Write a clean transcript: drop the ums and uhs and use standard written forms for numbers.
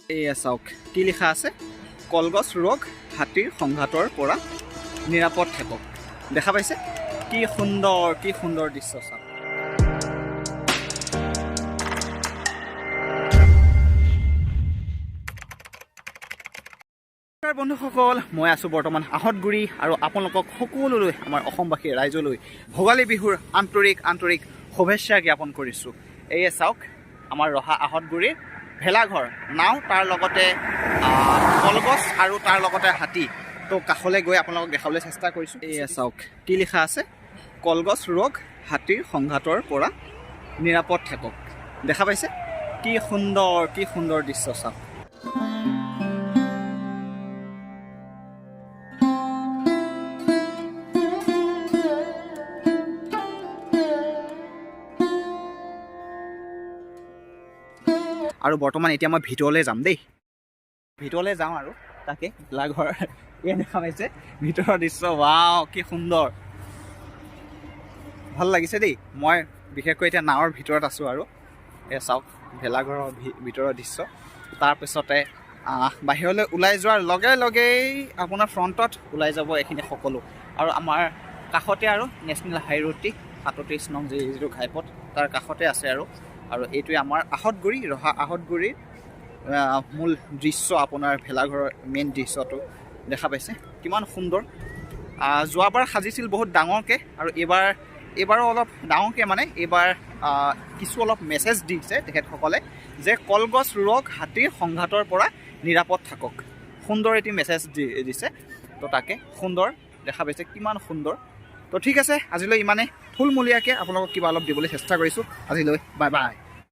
এয়া চাওক কি লিখা আছে, কলগছ ৰোৱক, হাতীৰ সংঘাতৰ পৰা নিৰাপদ থাকক। দেখা পাইছে কি সুন্দৰ, কি সুন্দৰ দৃশ্য চাওক। নমস্কাৰ বন্ধুসকল, মই আছোঁ বৰ্তমান আহঁতগুৰি আৰু আপোনালোকক সকলোলৈ, আমাৰ অসমবাসী ৰাইজলৈ ভোগালী বিহুৰ আন্তৰিক আন্তৰিক শুভেচ্ছা জ্ঞাপন কৰিছোঁ। এয়ে চাওক আমাৰ ৰহা আহঁতগুৰিৰ ভেলাঘৰ, নাও, তাৰ লগতে কলগছ আৰু তাৰ লগতে হাতী। তো কাষলৈ গৈ আপোনালোকক দেখাবলৈ চেষ্টা কৰিছোঁ। এয়া চাওক কি লিখা আছে, কলগছ ৰোৱক, হাতীৰ সংঘাতৰ পৰা নিৰাপদ থাকক। দেখা পাইছে কি সুন্দৰ, কি সুন্দৰ দৃশ্য চাওক। আৰু বৰ্তমান এতিয়া মই ভিতৰলৈ যাম দেই, ভিতৰলৈ যাওঁ আৰু তাকে ভেলাঘৰ এয়া দেখা পাইছে ভিতৰৰ দৃশ্য। ৱাও, কি সুন্দৰ, ভাল লাগিছে দেই। মই বিশেষকৈ এতিয়া নাৱৰ ভিতৰত আছোঁ আৰু এয়া চাওক ভেলাঘৰৰ ভিতৰৰ দৃশ্য। তাৰপিছতে বাহিৰলৈ ওলাই যোৱাৰ লগে লগেই আপোনাৰ ফ্ৰণ্টত ওলাই যাব এইখিনি সকলো। আৰু আমাৰ কাষতে আৰু নেশ্যনেল হাইৰোডটি 37 নং যিটো ঘাইপথ তাৰ কাষতে আছে আৰু। আৰু এইটোৱে আমাৰ আহঁতগুৰি, ৰহা আহঁতগুৰিৰ মূল দৃশ্য, আপোনাৰ ভেলাঘৰৰ মেইন দৃশ্যটো দেখা পাইছে কিমান সুন্দৰ। যোৱাবাৰ সাজিছিল বহুত ডাঙৰকৈ আৰু এইবাৰো অলপ ডাঙৰকৈ, মানে এইবাৰ কিছু অলপ মেছেজ দিছে তেখেতসকলে যে কলগছ ৰোৱক, হাতীৰ সংঘাতৰ পৰা নিৰাপদ থাকক। সুন্দৰ এটি মেছেজ দিছে। তো তাকে সুন্দৰ দেখা পাইছে কিমান সুন্দৰ। তো ঠিক আছে, আজিলৈ ইমানে থুলমূলীয়াকৈ আপোনালোকক কিবা অলপ দিবলৈ চেষ্টা কৰিছোঁ। আজিলৈ বাই বাই।